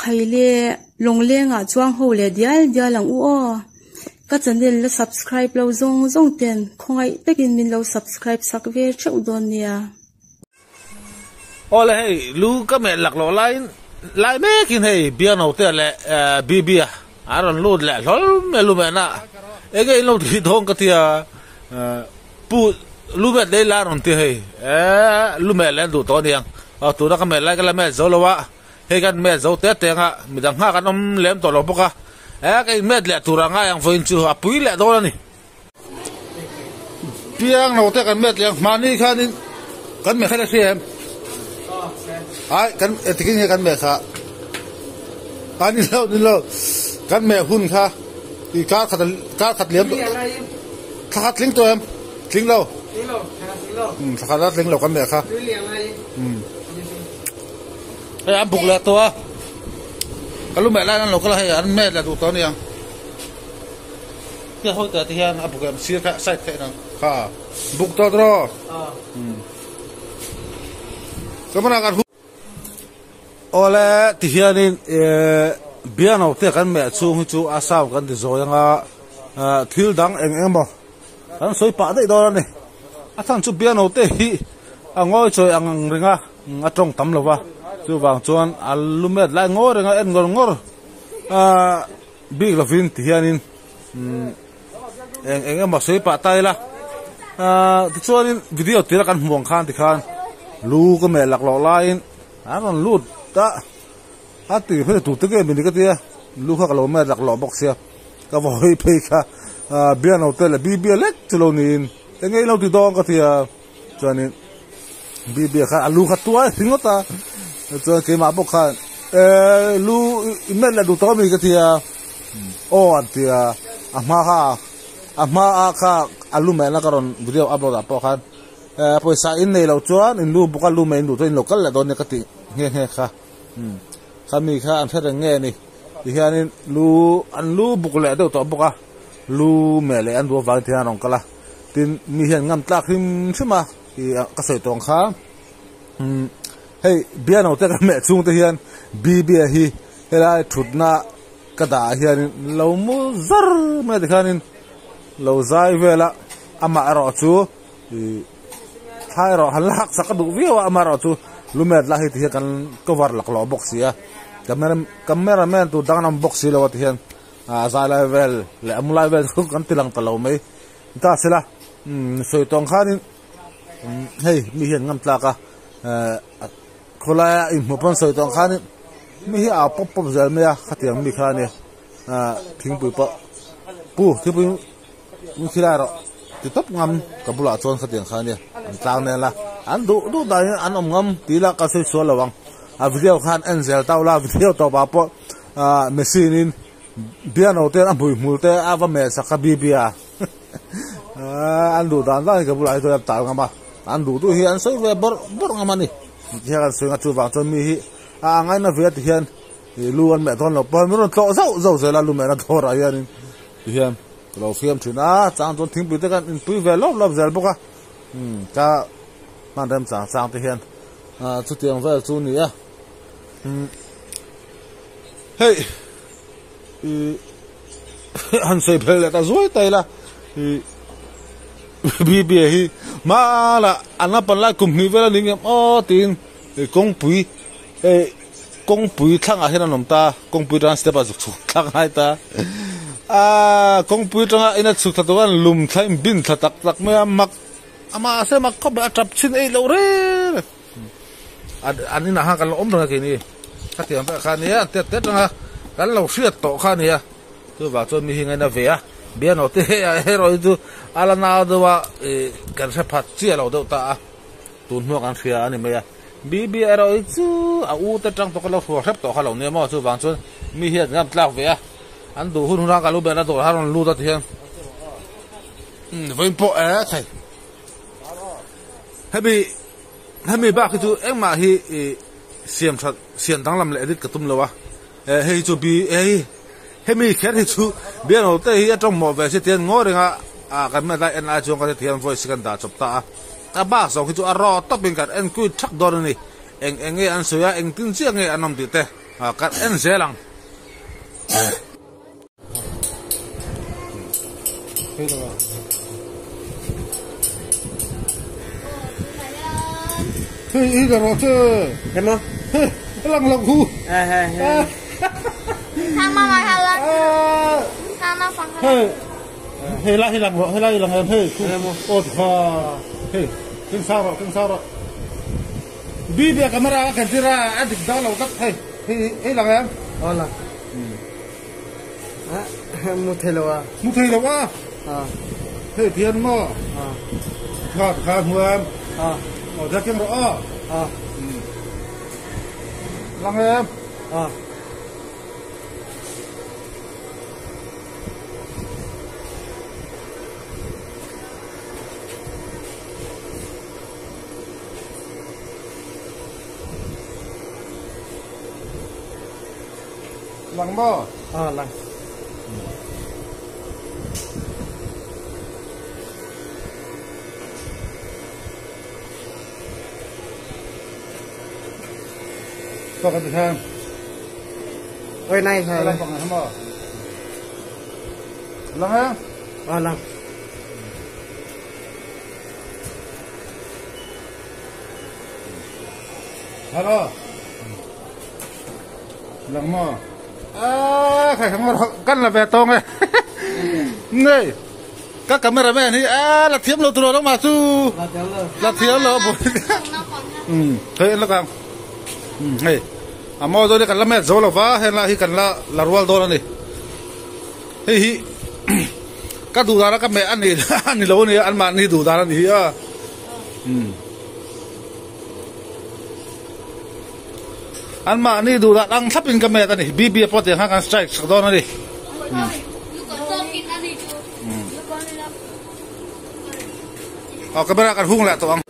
Khaile lawnglengah chuang ho leh dial dial ang u aw. Ka channel la subscribe lo zawng zawng ten khawngaih takin min lo subscribe sak ve theuh dawn nia. Awle hei lu ka meh lak loh laiin lai mekin hei piano te leh BB a an rawn lut leh hlawl mai lu mehna enge in lo tih dawn ka tia pu lu meh lei la rawn ti hei eee lu meh leh an duh tawh aniang tuna ka meh lai ka la meh zo lo a. Hei kan met zo te teng a, midang nghak an awm lem tawh lo bawk a, e ka inmet leh tur a ngai ang vawiin chu a pui leh dawn a ni. Piang lo te kan met leh ang, mahni khanin kan meh khan a hria em? Ai kan engtikin nge kan meh kha? A ni lo ni lo, kan meh hun kha i kar khat kar khat liam tawh thla khat tling tawh em? Tling lo? Thla khat a tling lo kan meh kha. Hei an buk leh tawh a, ka lu meh laiin an lo kal a, hei an met leh duh tawh a niang. Tia hawi teh te hian a buk em sir kha side kha en ang kha buk tawh tawh Kamana kan hu Awle ti hianin eh biano te kan meh chhung hi chu a sound kan ti zawi anga thil dang eng eng emaw kan sawi pah daih dawn a ni. A chhan chu biano te hi a ngawi chawi ang ang reng a. A tawng tam lo va, chuvang chuan a lu met lai ngawi reng a en ngawr ngawr a bik lovin ti hianin eng eng emaw sawi pah ta ila tichuanin video tira kan hmuh ang khan tikhan lu ka meh lak loh laiin an rawn lut a a ti hmel tur te nge mini ka tia lu kha ka lo met lak loh bawk sia ka vawi phei kha biano te leh bibia lek chu lo niin eng nge ilo ti dawn ka tia. Chuanin Bibia khan a lu kha tuai ringawt a, chuan keimah bawk khan eee lu i melh leh duh tawh ami ka ti a, aw an ti a, a hma kha a hma a kha a lu mehna ka rawn video upload ah pawh khan eee pawisa in nei loh chuan in lu bawk a lu meh in duh chuan in lo kal leh dawn nia ka tih nghe nghe kha umm khami kha an hre reng nge ni tihianin lu an lu buk leh deuh tawh bawk a lu meh leh an duh avangin tihian a rawn kal a. Tin, mi hian ngam tlak hrim hrim a tih ka sawi tawh ang kha. Umm hei biano te ka meh chhung te hian Bibia hi helai thutna ka dah ah hianin lo mu zar mai a tikhanin lo zai vel a, amah erawh chu ih thla erawh han la hak sak a duh viau a, amah erawh chu lumet lah hi ti hian kan cover laklawh bawk si a, camera camera man tur dang an awm bawk si lo a ti hian. A zai lai vel leh a mu lai vel chu kan ti lang ta lo mai ta sela umm sawi tawng khanin umm hei mi hian ngam tlak a ehh khawlaia inhmuh pawn sawi tawng khanin mi hi a pawp pawp zel mai a khatiang mi kha a nia ahh thingpui pawh pu thingpui min khilai rawh ti tawp ngam ka bulah chuan khatiang kha a nia an tlang nel a an duh duh dahin an awm ngam tih lah ka sawi sual lo ang a video khan en zel tau la video tawpah pawh. Ahh machine in piano te a hmui hmul te a va meh sak a bibia ahh an duh dan dan hi ka bulah hi chuan a tal ngam a an duh duh hi an sawi ve bawrh bawrh ngam a ni ti hian an sawi a chuvang chuan mi hi a angaina ve a ti hian ih lu an meh dawn lo pawh min rawn tlawh zauh zauh zel a lu mehna dawrah hianin ti hian ka lo fiam thin a chang chuan thingpui te khan inpui ve lawp lawp zel bawk a umm ka hman rem chang chang te hian ah chutiang vel chu a ni a umm. Hei ih han sawi phel leh ta zuai ta ila ih Bibia hi hmala an la pan lai kum hnih vel a ni ngem aw tiin kawngpui eh kawngpui thlangah hian an awm ta kawngpui atanga step ah zuk chhuk thlak ngai ta ah kawngpui atanga ina chhuk thla tur khan lum thla in bin thla tak tak mai a mak mahse mak khawp mai a tap chhin eih loh reng reng. An inah khan kan lo awm reng a keini khatiang vek kha ania tet tet reng a kan lo hriat tawh kha ania chuvang chuan mi hi ngaina ve a biano te hei ah erawh hi chu a la nau deuh a ih kan hre phat chiah lo deuh ta a tun hnuah kan hria a ni mai a bibi erawh hi chu a u te tang tawh ka lo hrual hrep tawh kha lo nia maw chuvang chuan mi hian ngam tlak ve a an duh hun hun a ka lu ber a dawr a rawn lut a ti hian vawiin pawh e thei hemi. Hemi bak hi chu engmah hi ih siam that siam danglam leh edit ka tum lo a, eh hei chu bi hei hemi kher hi chu bialho te hi a tawngmawh ve si tian ngawi reng a ah kan hmet lai en ai chuan ka hrethiam voice hi kan dah chawp ta a, a bak zawng hi chu a raw tawpin kan en kuit thak dawn a ni, eng eng nge an sawi a engtin chiah nge an awm tih te. Kan en zel ang. Hei hi ka rawh che. Emo. Hei lang lo khu. Hei hei lai hi lang rawh hei lai hi lang em hei khu. Aw kha hei keng sang rawh keng sang rawh. Bi bia camera ka khen tir a a dik dang lo tlat hei hei hei lang em. Aw lang. Mu thei lo a. Mu thei lo a. Hei thian maw. Kha kha hmu em. Aw dia keng rawh aw. Lang em. Lang maw? Aw lang. Sao cái thang? Ôi này thầy. Lang bằng này không? Lang ha? Aw lang. Hello. Lang maw? À, khai không căn là về tông ấy. Này, các cameraman thì à là thiếm lâu rồi đó mà chú. Là thiếm lâu. Ừ, thế là càng. Ừ, này. À mò rồi đi cần làm mẹ dấu là vá hay là hi cần là là rual đó này. Hi hi. Các đủ ra các mẹ ăn thì ăn thì lâu này ăn mà đi đủ ra thì à. Ừ. An mahni duh dan ang thlapin ka met a ni BB pawh tiang khan kan strike sak dawn a ni. Aw camera kan hung leh tawh ang.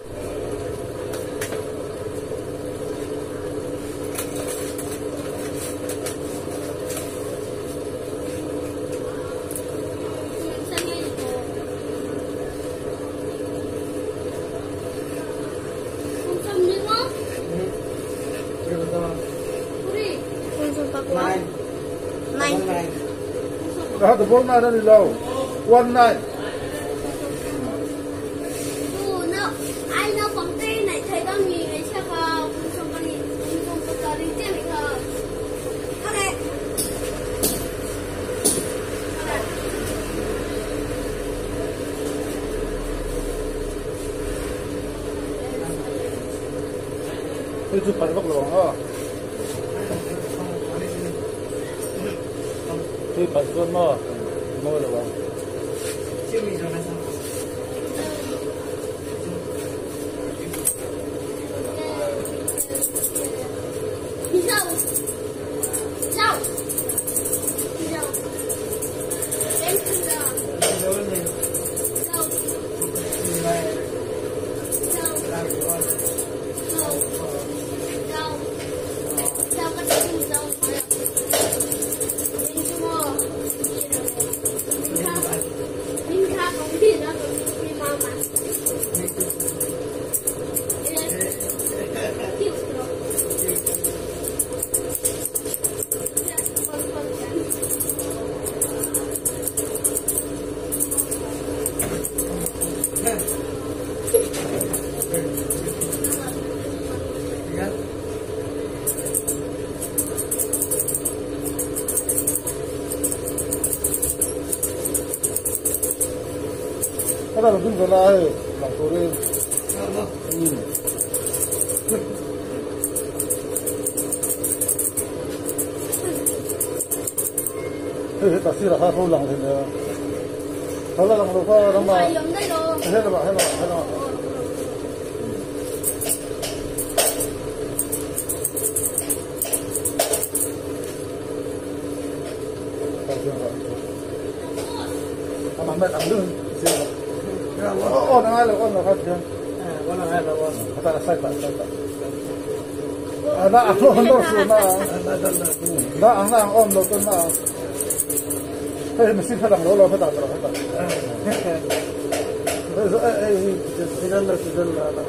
Đó, the ball nine đi lâu. 1 9. Tôi chụp ảnh bắt đầu à. Tôi phải xuân mà, mơ được không? Cái này là cái này là tôi đi. Thế ta xí là không lằng thì nữa. Thôi là lằng được không mà. Hết rồi, hết rồi, hết rồi. Mà mẹ ăn lương. Ô, nó ai là con nó phát triển. Con nó ai là con. Ta là sai ta, sai ta. À, nó ăn nó nó nó nó ăn nó ăn ôm nó tôi nó. Thế mình xin phải làm lỗ lỗ phải làm rồi phải làm. Ê ê Xin lỗi xin lỗi.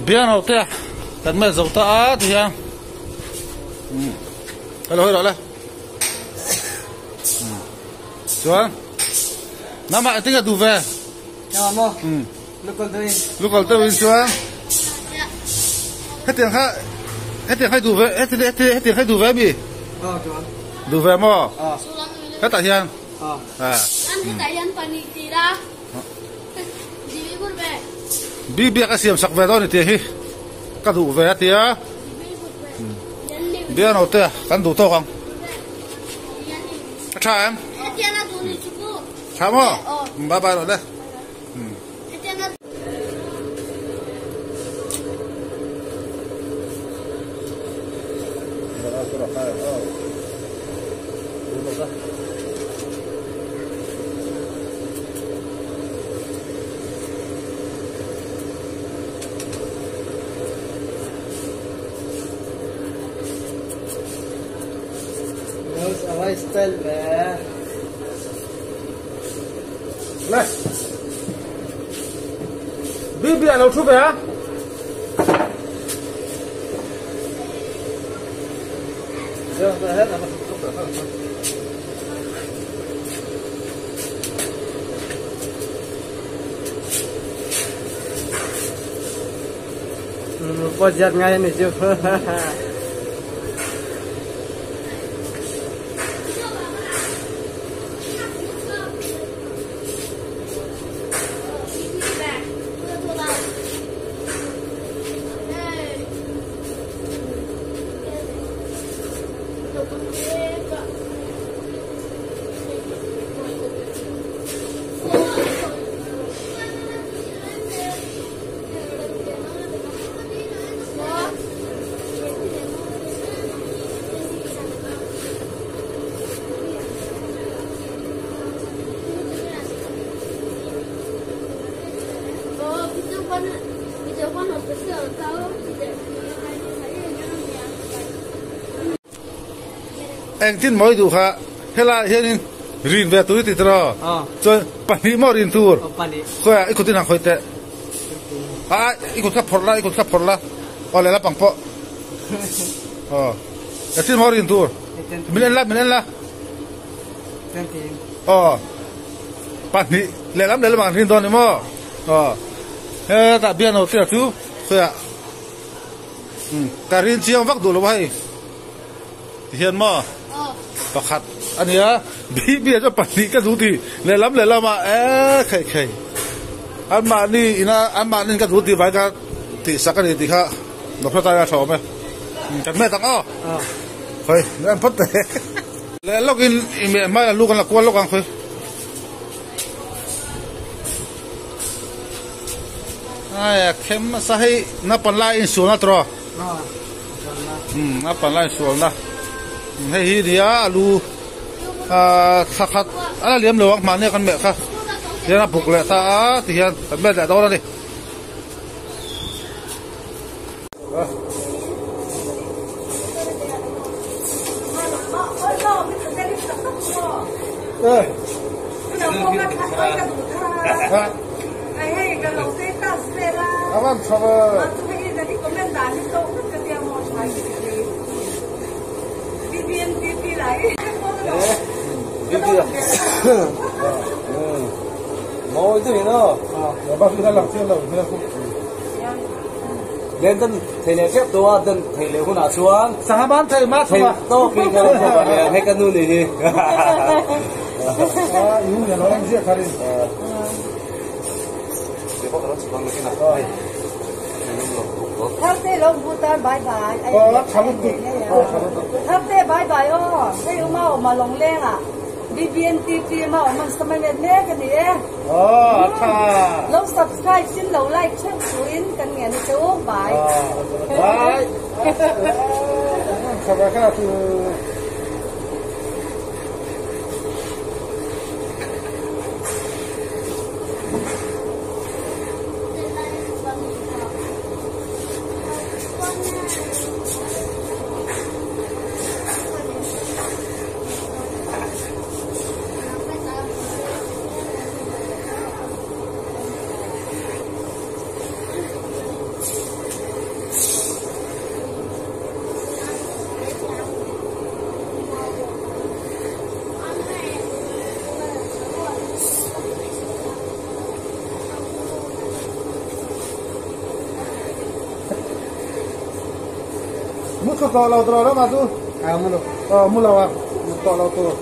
Bian ho te kan mel zo ta a ti hian hello hello le chuan nama tinga du ve mo lukal te lukal te in chuan hetiang kha hetiang khai du ve hetiang khai du ve mi du ve mo hetah hian a hetah hian pani ti la bi biak a siam sak ve dawn ni tih hi ka duh ve a tia bian ho te kan duh tawk ang a tha em tha maw bye bye rawh le. Này, bi bi lâu chút về á? Có giật ngay này chứ. Anh tin mọi đủ ha, hela hiện rin về túi thì rồi, cho pani mà rin tour, coi ít tin hàng coi tệ, à ít cái phật la, ít cái phật la, ở lại là bằng po, anh tin mà rin tour, mình lên la, pani lại lắm bằng rin đó nữa mà, ta biết nó thế là chú, coi cả rin chiang vắc đủ rồi vậy. Hiện mà pakhat ania bi bi cho pani ka du ti le lam ma e khai khai an ma ni ina an ma ni ka du ti vai ka ti sak ani ti kha no pha ta ra tho me kan me tang o khoi an phot te le login me ma lu kan la kwal lokang khoi ai khem sa hei na pan lai in su na tro. Um a pan lai sualna hei hi nia a lu thla khat a la liam lo ang mahni a kan meh kha tihian a buk leh ta a tihian kan met leh dawn a ni. Lên tân thầy lệ phép tôi tân thầy lệ hun à chuan Sangha ban thei ma thầy to khi cái này này hay cái nu này đi à yếu nhà nó đang giết thật đi Tharte long Bhutan bye bye. Tharte bye bye oh. Hey uma ma long leng à. BBNTP ma om samai met me ka ni e. Oh, acha. Long subscribe xin lo like chen suin kan nge ni chu bye. Bye. Sabaka tu. Mu to lo tro đó mà tu. À mu lo. Ờ mu lo à. Mu to lo tu.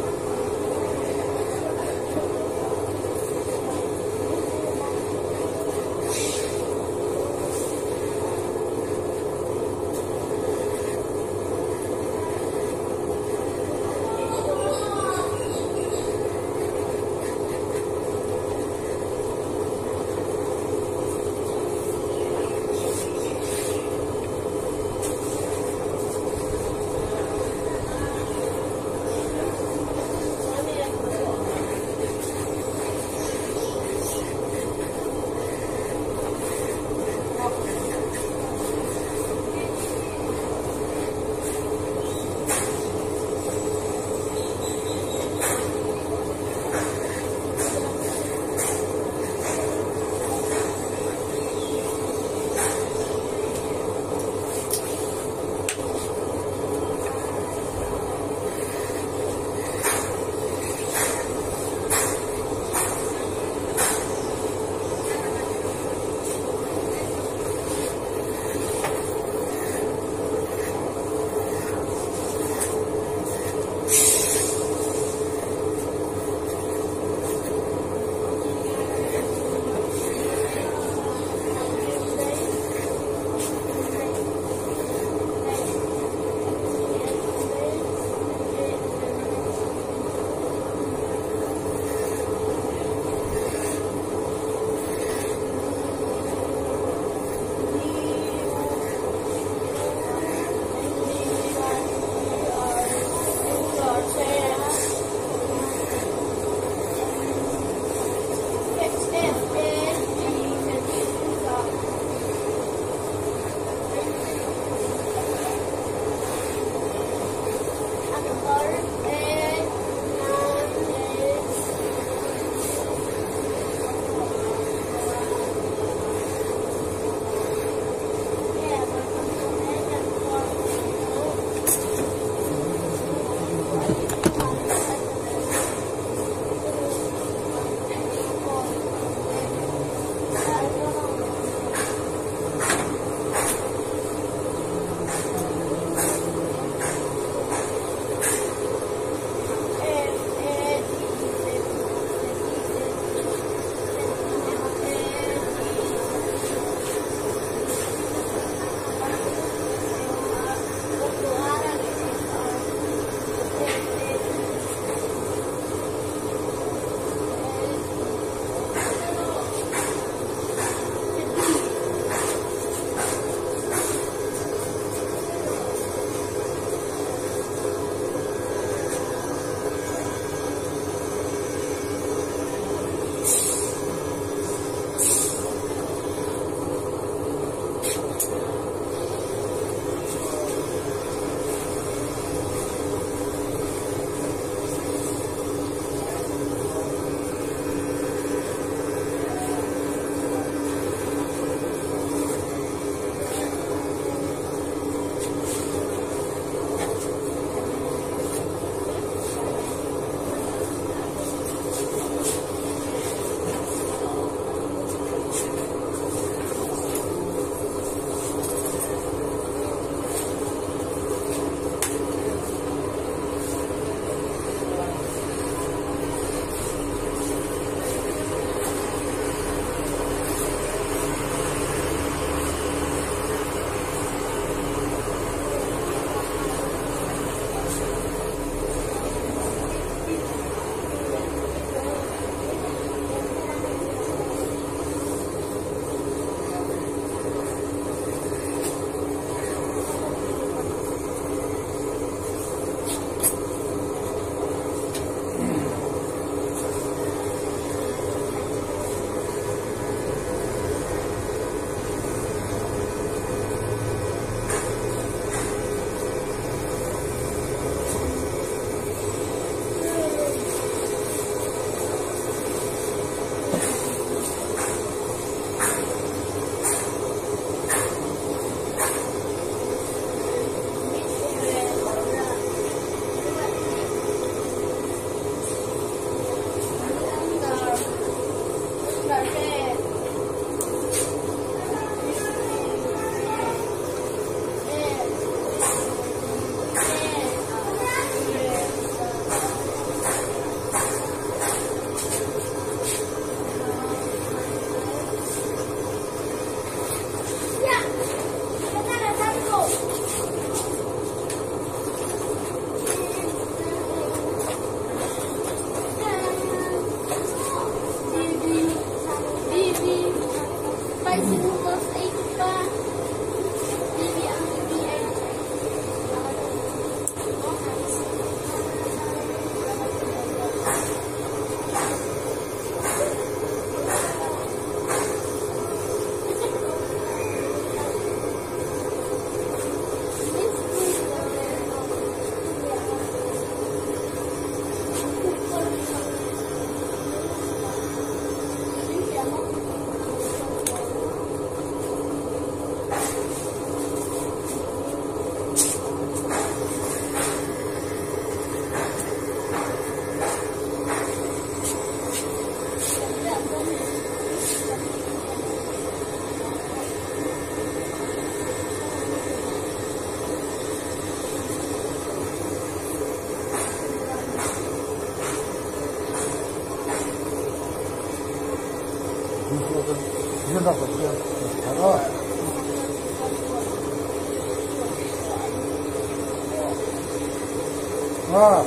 À,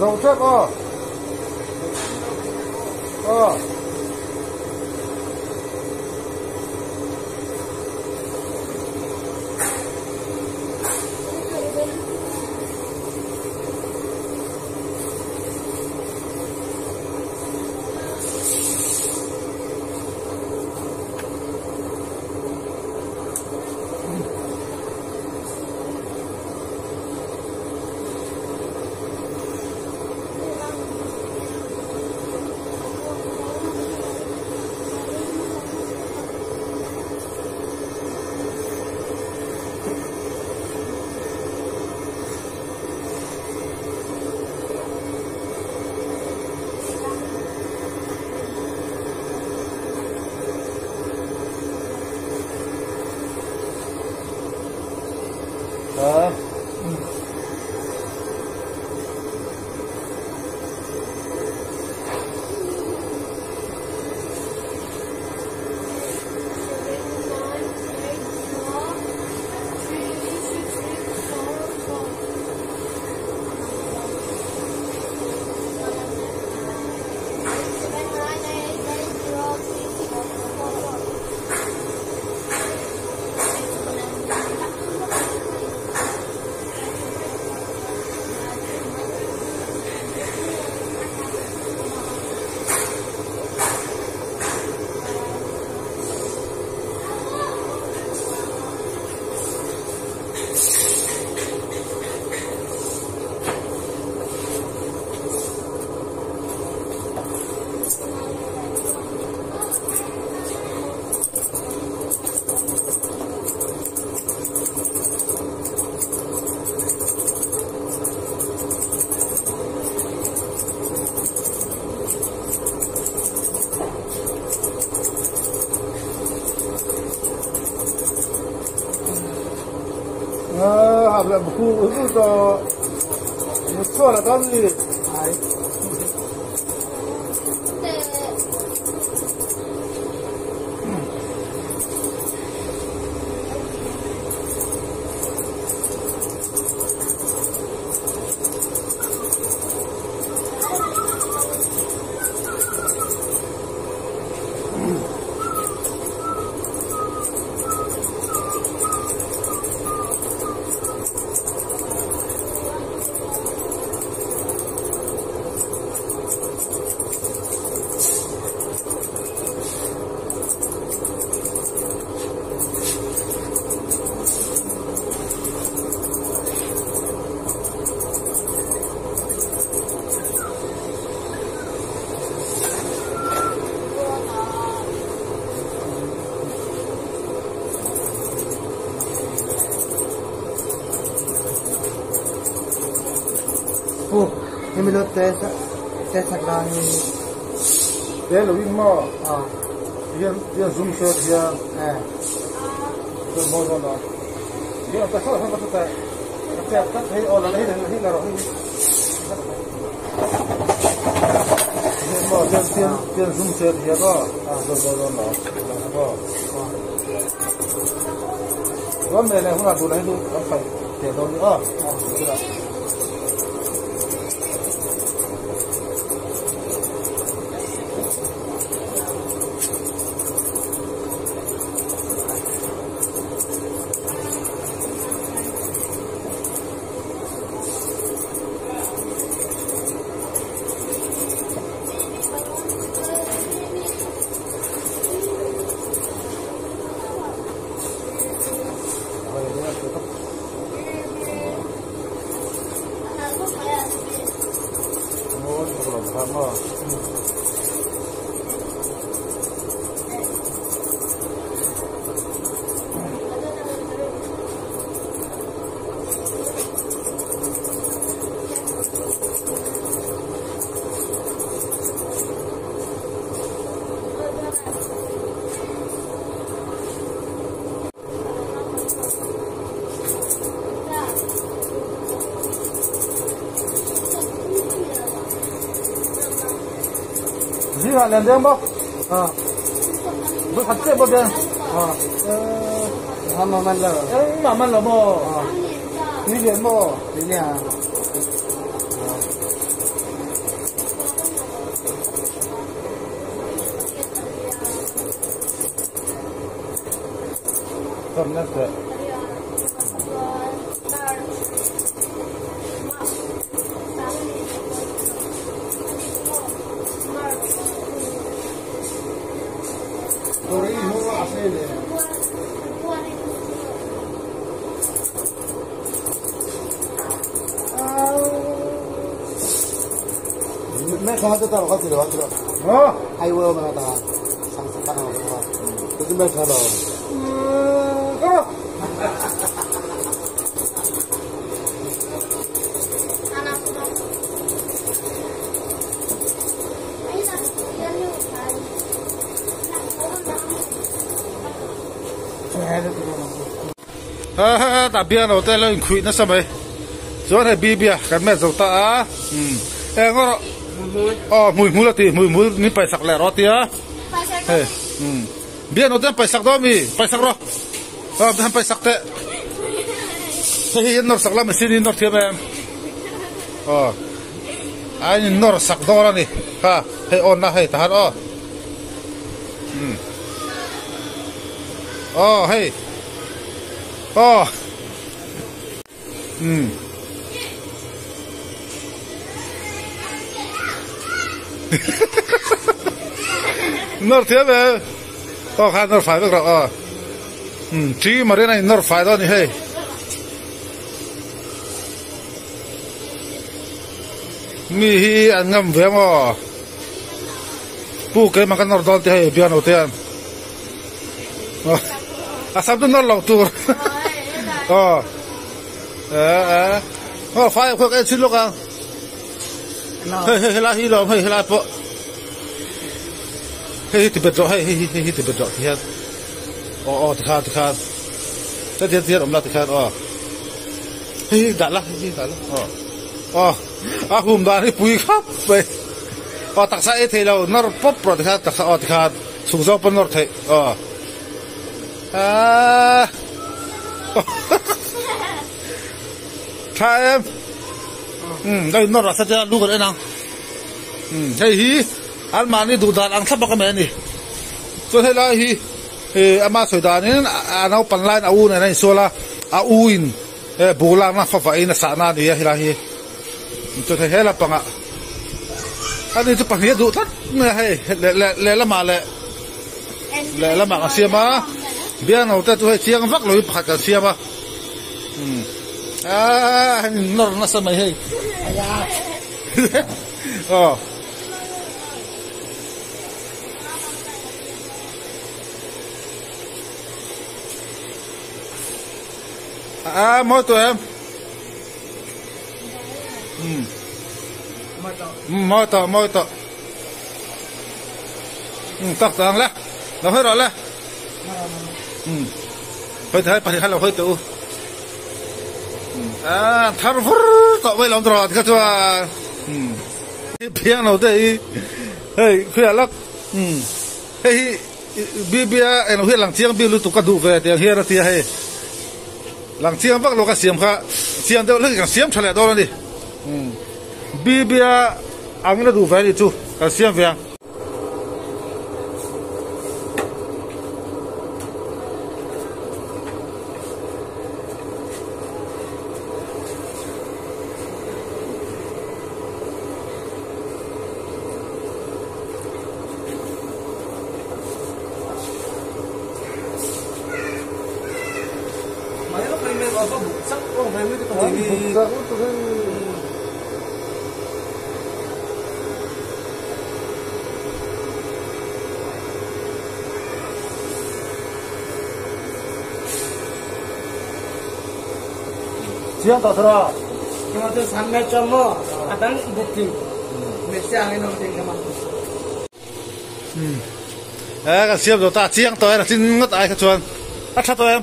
dầu chết à. À. 啊，不哭，不到，我错了，到底。哎。Thế là win mà à, hiện hiện zoom shot hiện, tôi mua rồi đó, hiện ta sao không có ta, ta ta thấy ở là thấy thấy là rồi, hiện mà hiện hiện hiện zoom shot hiện đó, à rồi rồi rồi đó, đó, rồi mẹ này hôm nào đồ này đồ phải để đồ nữa, à, được. Lên đem bóc. À. Khat che bo bian. Ha ma man lo. Ma man lo mo. Ni lian mo. Ni lian. Tam na te. Ta bia no te lo in khui na samai chuan hei bi bia kan met zo ta a e ngor o mui mul ti mui mul ni pai sak le ro tia hei bia no te pai sak do mi pai sak ro o han pai sak te hei nor sak la machine in nor thiam em o ai nor sak do ra ni ha hei on na hei ta han o o hei o nor thiam em o kha nor fai vek ro o chi mà đây này nor fai đó ni hei mi hi an ngam ve mo pu ke ma kan nor don ti hei bian o te a sam tu nor lo tur o ờ fai khok e chin lok ang hei hei la hi lo hei la po hei ti bet ro hei hei hei ti bet ro ti hian o o ti khan ti khan ta tian tian om la ti khan o hei da la hei da la o o a hum da ni pui khap pe o tak sa e thei lo nor pop ro ti khan tak sa o ti khan sung zo pon nor thei o a tha em đây nó là sao cho lu cái này hei hi ăn mà ni đủ đàn ăn thấp cái mẹ ni cho thế là hi ama soi dan in anau pan line a u này này so la a u in bu la na fa fa in sa na ni hi la hi cho thế la panga anh đi chụp ảnh đủ thắt nè hei le le le la mà le le la mà cái xiêm á bia nào ta tôi chiang vắc lối phạt cái xiêm á à nó nó sao mày hei ờ à mỗi tụi em mỗi tụi mỗi tụi tóc tàng lẽ nó hơi rồi lẽ hơi thấy phải hay là hơi tụ à thar vur tụ với lòng trò thì các chú à piano nào đây hey khuya lắc hey bi bia em huyết làng chiang bi lu tụ các đủ về tiền here thì hey làng chiang bắc lo các xiêm kha chiang đâu lấy cái xiêm trở lại đâu đi bi bia ăn nó đủ về đi chú các xiêm về 지안 따서라. 그만큼 3몇 아당 부팅. 몇 장에 넘는 그만. 에, cái xiêm rồi ta chiang tôi là xin ngất ai cái chuan. Bắt sát tôi em.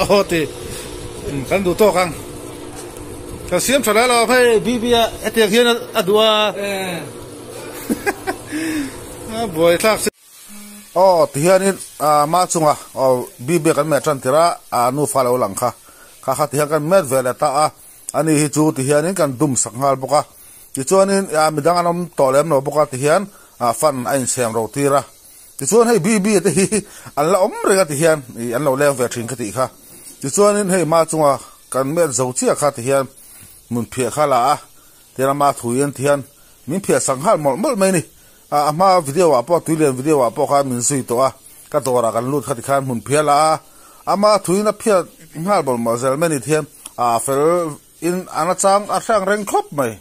Ô thì kan đủ to kang. Cái xiêm trở lại là phải bi bi à tiền kia à đùa. À buổi thắc. Aw tihianin ah ma chunga aw bibe kan met tan tir a ah nufa lo lang kha kha kha tihian kan met ve leh ta a ani hi chu tihianin kan dum sak nghal bawk a tichuanin ah midang an awm tawh lem lo bawk a tihian ah fan a inchhem ro tir a tichuan hei bibi te hi an la awm reng a tihian ih an lo leng ve thin ka tih kha tichuanin hei ma chunga kan met zo chiah kha tihian hmun phiah kha la a tihian ama thuin tihian min phiah sak nghal mawlh mawlh mai a ni. A hma video ah pawh tuilian video ah pawh khan min zui tawh a, ka dawrah kan lut kha tikhan hmun phial a, ama thuin a phiat nghal bawlh mawlh zel mai a ni thiam, a fel in a nachang a hrang reng khawp mai.